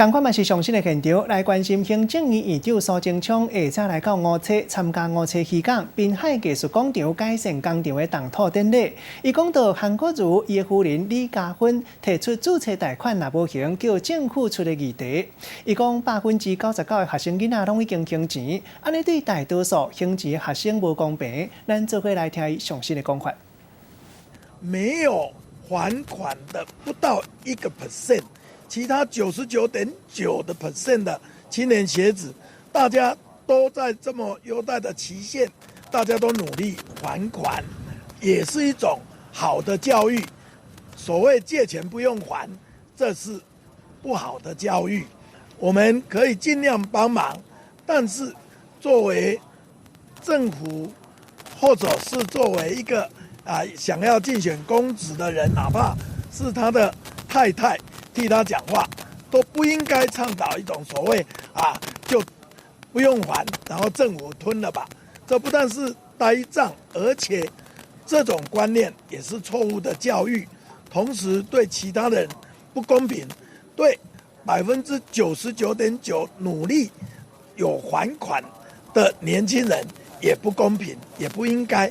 仝款嘛是上新的現場，來關心行政院院長蘇貞昌下晝來到梧棲參加梧棲漁港濱海藝術廣場改善工程的動土典禮。伊講到韓國瑜伊的夫人李佳芬提出注冊貸款若無還，叫政府出的議題。伊講99%的學生囡仔攏已經還錢，按呢對大多數還錢的學生無公平。咱做伙來聽伊上新的講法。沒有還款的不到1個 percent。其他99.9的 percent 的青年學子，大家都在這麼優待的期限，大家都努力還款，也是一種好的教育。所謂借錢不用還，這是不好的教育。我們可以盡量幫忙，但是作為政府，或者是作為一個想要競選公職的人，哪怕是他的太太替他講話，都不應該倡導一種所謂就不用還，然後政府吞了吧。這不但是呆賬，而且這種觀念也是錯誤的教育，同時對其他人不公平，對99.9%努力有還款的年輕人也不公平，也不應該。